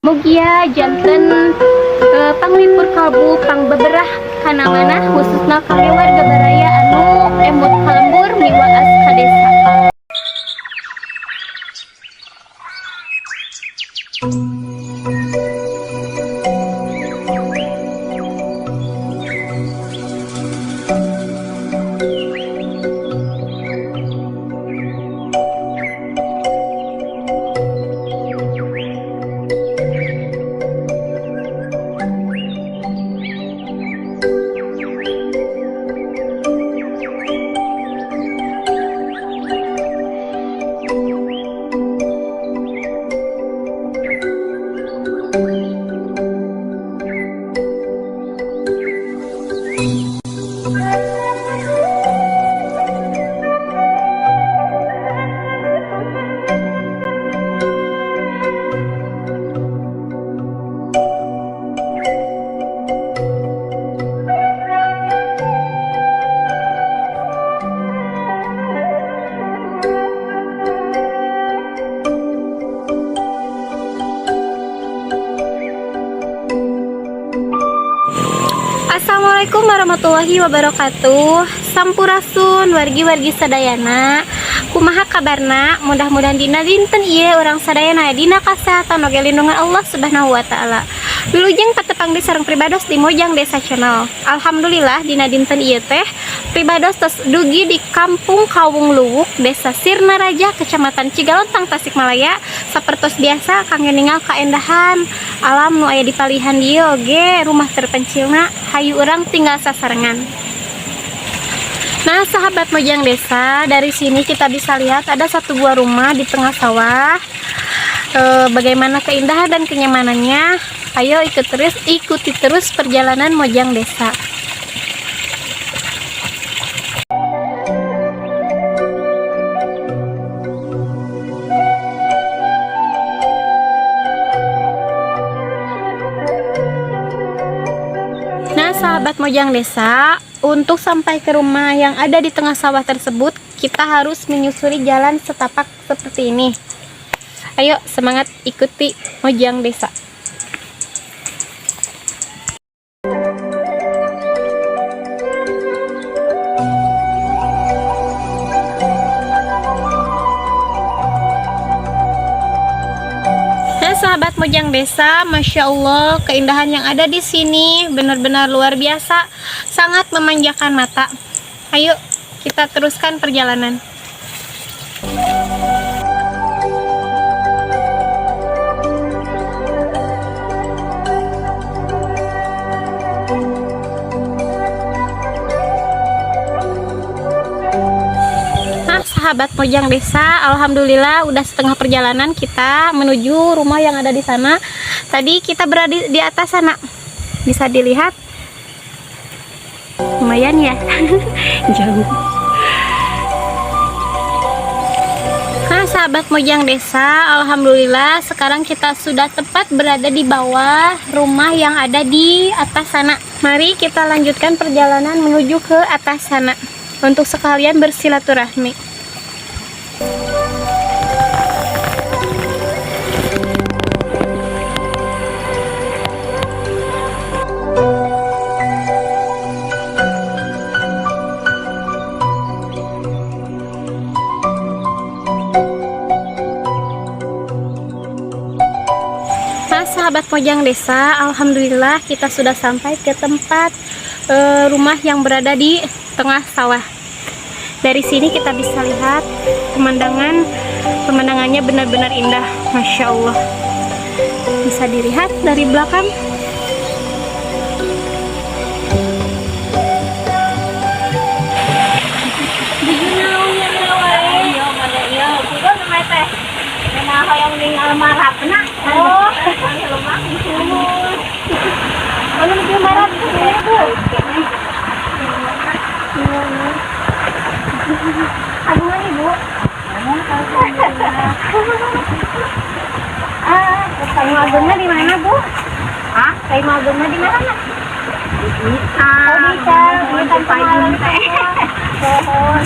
Mugia janten panglipur kalbu, pangbeberah kana manah, khususna kangge warga baraya anu emut ka lembur miwaas ka desa. Assalamualaikum warahmatullahi wabarakatuh. Sampurasun wargi-wargi sadayana. Kumaha kabarna? Mudah-mudahan dina dinten ieu urang sadayana dina kasehatan oge lindungan Allah Subhanahu wa Taala. Wilujeng patepang di sareng pribados di Mojang Desa Channel. Alhamdulillah, dina dinten ieu teh pribados tos dugi di Kampung Kawung Luwuk, Desa Sirnaraja, Kecamatan Cigalontang, Tasikmalaya. Sapertos biasa kangge ningal kaendahan alam nu aya di palihan dieu oge rumah terpencilna. Hayu urang tinggal sasarengan. Nah, sahabat Mojang Desa, dari sini kita bisa lihat ada satu buah rumah di tengah sawah. Bagaimana keindahan dan kenyamanannya? Ayo ikut terus, ikuti terus perjalanan Mojang Desa. Nah, sahabat Mojang Desa, untuk sampai ke rumah yang ada di tengah sawah tersebut, kita harus menyusuri jalan setapak seperti ini. Ayo, semangat ikuti Mojang Desa. Nah, sahabat Mojang Desa, masya Allah, keindahan yang ada di sini benar-benar luar biasa, sangat memanjakan mata. Ayo, kita teruskan perjalanan. Nah, sahabat Mojang Desa, alhamdulillah udah setengah perjalanan kita menuju rumah yang ada di sana. Tadi kita berada di atas sana. Bisa dilihat lumayan ya. Jauh. Nah, sahabat Mojang Desa, alhamdulillah sekarang kita sudah tepat berada di bawah rumah yang ada di atas sana. Mari kita lanjutkan perjalanan menuju ke atas sana untuk sekalian bersilaturahmi. Nah, sahabat Mojang Desa, alhamdulillah kita sudah sampai ke tempat rumah yang berada di tengah sawah. Dari sini kita bisa lihat pemandangan, pemandangannya benar-benar indah, masya Allah. Bisa dilihat dari belakang. Ayo, mana ieu? Kudu namanya teh. Mana hoyong ningal marapna. Oh, Lemah. Anu nuju marap Bu. Agungan Ibu. Ah, kayu agengna di mana, Bu? Hah? Kayu agengna di mana? Bisa. Oh, bisa. Di kampung alam teh. Pohon.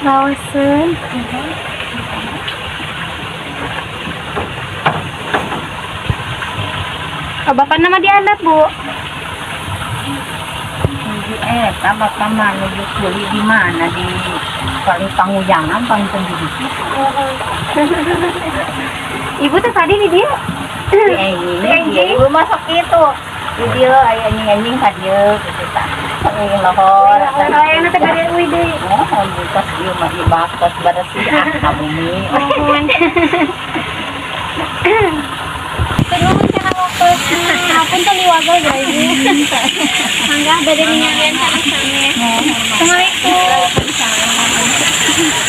Raoseun. Oh, bapak nama diandap, Bu. Eta bapak mah nuju kuli di mana, di paling panguyangan paling penduduk. Ibu tuh tadi di dia. Ini dia ibu masuk itu. Di dia aya anjing-anjing ka dieu kitu tah. Anjing lohor. Saya nanti bade uih deui. Oh, tos ieu mah ibak tos beresih ah ka bumi. Mohon. Nuhun kana waktosna. Hapunten diwagel guys. Mangga bade ningalian sami. Assalamualaikum.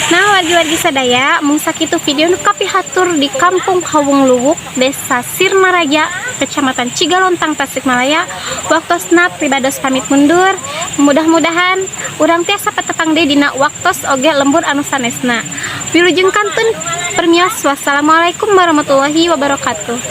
Nah, wargi-wargi sadaya, mung sakitu video nu kapihatur di Kampung Kawung Luwuk, Desa Sirnaraja, Kecamatan Cigalontang, Tasikmalaya. Waktosna pribados pamit mundur. Mudah-mudahan urang tiasa patepang deui dina waktos oge lembur anu sanesna. Wilujeng kantun permios, wassalamualaikum warahmatullahi wabarakatuh.